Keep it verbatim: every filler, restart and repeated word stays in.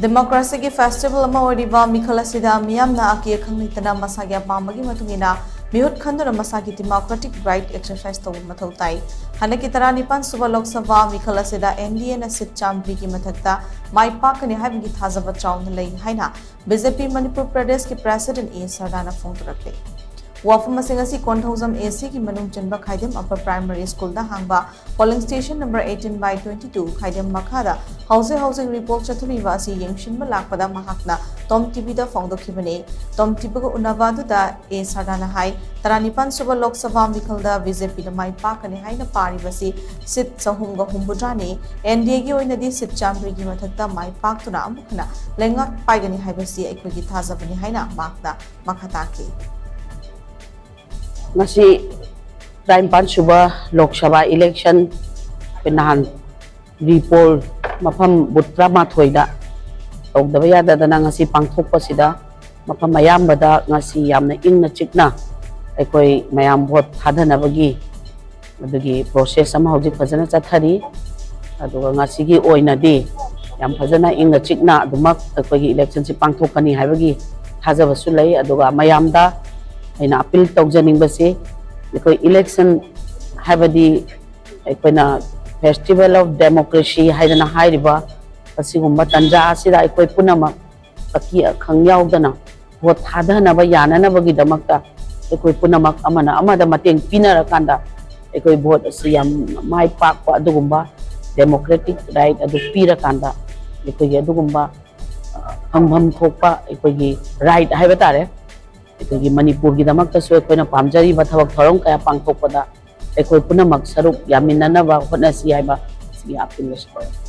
ꯗꯦꯃꯣꯀ꯭ꯔꯦꯁꯤꯒꯤ festival ꯑꯃ ꯑꯣꯏꯔꯤꯕ ꯃꯤꯈꯜ ꯑꯁꯤꯗ ꯃꯤꯌꯥꯝꯅ ꯑꯀꯤ ꯑꯈꯪ ꯂꯩꯇꯅ ꯃꯁꯥꯒꯤ ꯑꯄꯥꯝꯕꯒꯤ ꯃꯇꯨꯡ ꯏꯟꯅ ꯃꯤꯍꯨꯠ ꯈꯟꯗꯨꯅ ꯃꯁꯥꯒꯤ ꯗꯦꯃꯣꯀ꯭ꯔꯦꯇꯤꯛ ꯔꯥꯏꯠ ꯑꯦꯛꯁꯔꯁꯥꯏꯁ ꯇꯧꯕ ꯃꯊꯧ ꯇꯥꯏ꯫ ꯍꯟꯗꯛꯀꯤ ꯇꯔꯥꯅꯤꯄꯥꯟ ꯁꯨꯕ ꯂꯣꯛ ꯁꯚꯥ ꯃꯤꯈꯜ ꯑꯁꯤꯗ ꯑꯦꯟ ꯗꯤ ꯑꯦꯅ ꯁꯤꯠ ꯆꯥꯝꯃꯔꯤꯒꯤ ꯃꯊꯛꯇ ꯃꯥꯏ ꯄꯥꯛꯀꯅꯤ ꯍꯥꯏꯕꯒꯤ ꯊꯥꯖꯕ ꯆꯥꯎꯅ ꯂꯩ ꯍꯥꯏꯅ ꯕꯤ ꯖꯦ ꯄꯤ ꯃꯅꯤꯄꯨꯔ ꯄ꯭ꯔꯗꯦꯁꯀꯤ ꯄ꯭ꯔꯦꯁꯤꯗꯦꯟꯠ ꯑꯦ ꯁꯔꯗꯥꯅ ꯐꯣꯡꯗꯣꯔꯛꯂꯤ꯫ ꯋꯥꯐꯝ ꯑꯁꯤ ꯉꯁꯤ ꯀꯣꯟꯊꯧꯖꯝ ꯑꯦ ꯁꯤꯒꯤ ꯃꯅꯨꯡ ꯆꯟꯕ ꯈꯥꯏꯗꯦꯝ ꯑꯄꯔ ꯄ꯭ꯔꯥꯏꯃꯔꯤ ꯁ꯭ꯀꯨꯜꯗ ꯍꯥꯡꯕ polling station number eighteen by twenty two ꯈꯥꯏꯗꯦꯝ ꯃꯈꯥꯗ ꯍꯧꯖꯤꯛ ꯍꯧꯖꯤꯛ ꯔꯤꯄꯣꯜ ꯆꯠꯊꯔꯤꯕ ꯑꯁꯤ ꯌꯦꯡꯁꯤꯟꯕ ꯂꯥꯛꯄꯗ ꯃꯍꯥꯛꯅ ꯇꯣꯝ ꯇꯤ ꯚꯤꯗ ꯐꯣꯡꯗꯣꯛꯈꯤꯕꯅꯤ꯫ ꯇꯣꯝ ꯇꯤ ꯚꯤꯒ ꯎꯅꯕ ꯑꯗꯨꯗ ꯑꯦ ꯁꯔꯗꯥꯅ ꯍꯥꯏ, ꯇꯔꯥꯅꯤꯄꯥꯟ ꯁꯨꯕ ꯂꯣꯛ ꯁꯚꯥ ꯃꯤꯈꯜꯗ ꯕꯤ ꯖꯦ ꯄꯤꯅ ꯃꯥꯏ ꯄꯥꯛꯀꯅꯤ ꯍꯥꯏꯅ ꯄꯥꯔꯤꯕꯁꯤ ꯁꯤꯠ ꯆꯍꯨꯝꯒ ꯍꯨꯝꯐꯨꯇꯔꯥꯅꯤ꯫ ꯑꯦꯟ ꯗꯤ ꯑꯦꯒꯤ ꯑꯣꯏꯅꯗꯤ ꯁꯤꯠ ꯆꯥꯝꯃꯔꯤꯒꯤ ꯃꯊꯛꯇ ꯃꯥꯏ ꯄꯥꯛꯇꯨꯅ ꯑꯃꯨꯛ ꯍꯟꯅ ꯂꯩꯉꯥꯛ ꯄꯥꯏꯒꯅꯤ ꯍꯥꯏꯕꯁꯤ ꯑꯩꯈꯣꯏꯒꯤ ꯊꯥꯖꯕꯅꯤ ꯍꯥꯏꯅ ꯃꯍꯥꯛꯅ ꯃꯈꯥ ꯇꯥꯈꯤ꯫ ꯉꯁꯤ ꯇꯔꯥꯅꯤꯄꯥꯟ ꯁꯨꯕ ꯂꯣꯛ ꯁꯚꯥ ꯏꯂꯦꯛꯁꯟ ꯑꯩꯈꯣꯏ ꯅꯍꯥꯟ ꯔꯤꯄꯣꯜ ꯃꯐꯝ ꯕꯨꯊ ꯇꯔꯥꯃꯥꯊꯣꯏꯗ ꯇꯧꯗꯕ ꯌꯥꯗꯗꯅ ꯉꯁꯤ ꯄꯥꯡꯊꯣꯛꯄꯁꯤꯗ ꯃꯐꯝ ꯑꯌꯥꯝꯕꯗ ꯉꯁꯤ ꯌꯥꯝꯅ ꯏꯪꯅ ꯆꯤꯛꯅ ꯑꯩꯈꯣꯏ ꯃꯌꯥꯝ ꯚꯣꯠ ꯊꯥꯗꯅꯕꯒꯤ ꯑꯗꯨꯒꯤ ꯄ꯭ꯔꯣꯁꯦꯁ ꯑꯃ ꯍꯧꯖꯤꯛ ꯐꯖꯅ ꯆꯠꯊꯔꯤ꯫ ꯑꯗꯨꯒ ꯉꯁꯤꯒꯤ ꯑꯣꯏꯅꯗꯤ ꯌꯥꯝ ꯐꯖꯅ ꯏꯪꯅ ꯆꯤꯛꯅ ꯑꯗꯨꯃꯛ ꯑꯩꯈꯣꯏꯒꯤ ꯏꯂꯦꯛꯁꯟꯁꯤ ꯄꯥꯡꯊꯣꯛꯀꯅꯤ ꯍꯥꯏꯕꯒꯤ ꯊꯥꯖꯕꯁꯨ ꯂꯩ꯫ ꯑꯗꯨꯒ ꯃꯌꯥꯝꯗ ꯑꯩꯅ ꯑꯄꯤꯜ ꯇꯧꯖꯅꯤꯡꯕꯁꯤ, ꯑꯩꯈꯣꯏ ꯏꯂꯦꯛꯁꯟ ꯍꯥꯏꯕꯗꯤ ꯑꯩꯈꯣꯏꯅ ꯐꯦꯁꯇꯤꯚꯦꯜ ꯑꯣꯐ ꯗꯦꯃꯣꯀ꯭ꯔꯦꯁꯤ ꯍꯥꯏꯗꯅ ꯍꯥꯏꯔꯤꯕ ꯑꯁꯤꯒꯨꯝꯕ ꯇꯥꯟꯖꯥ ꯑꯁꯤꯗ ꯑꯩꯈꯣꯏ ꯄꯨꯝꯅꯃꯛ ꯑꯀꯤ ꯑꯈꯪ ꯌꯥꯎꯗꯅ ꯚꯣꯠ ꯊꯥꯗꯅꯕ ꯌꯥꯅꯅꯕꯒꯤꯗꯃꯛꯇ ꯑꯩꯈꯣꯏ ꯄꯨꯝꯅꯃꯛ ꯑꯃꯅ ꯑꯃꯗ ꯃꯇꯦꯡ ꯄꯤꯅꯔꯀꯥꯟꯗ ꯑꯩꯈꯣꯏ ꯚꯣꯠ ꯑꯁꯤ ꯌꯥꯝ ꯃꯥꯏ ꯄꯥꯛꯄ ꯑꯗꯨꯒꯨꯝꯕ ꯗꯦꯃꯣꯀ꯭ꯔꯦꯇꯤꯛ ꯔꯥꯏꯠ ꯑꯗꯨ ꯄꯤꯔꯀꯥꯟꯗ ꯑꯩꯈꯣꯏꯒꯤ ꯑꯗꯨꯒꯨꯝꯕ, ꯑ, ꯐꯪꯐꯝ ꯊꯣꯛꯄ ꯑꯩꯈꯣꯏꯒꯤ ꯔꯥꯏꯠ ꯍꯥꯏꯕ ꯇꯥꯔꯦ, ꯑꯩꯈꯣꯏꯒꯤ ꯃꯅꯤꯄꯨꯔꯒꯤꯗꯃꯛꯇꯁꯨ ꯑꯩꯈꯣꯏꯅ ꯄꯥꯝꯖꯔꯤꯕ ꯊꯕꯛ ꯊꯧꯔꯝ ꯀꯌꯥ ꯄꯥꯡꯊꯣꯛꯄꯗ ꯑꯩꯈꯣꯏ ꯄꯨꯝꯅꯃꯛ ꯁꯔꯨꯛ ꯌꯥꯃꯤꯟꯅꯅꯕ ꯍꯣꯠꯅꯁꯤ ꯍꯥꯏꯕ ꯁꯤꯒꯤ ꯑꯄꯤꯜ ꯑꯁꯤ ꯇꯧꯔꯤ꯫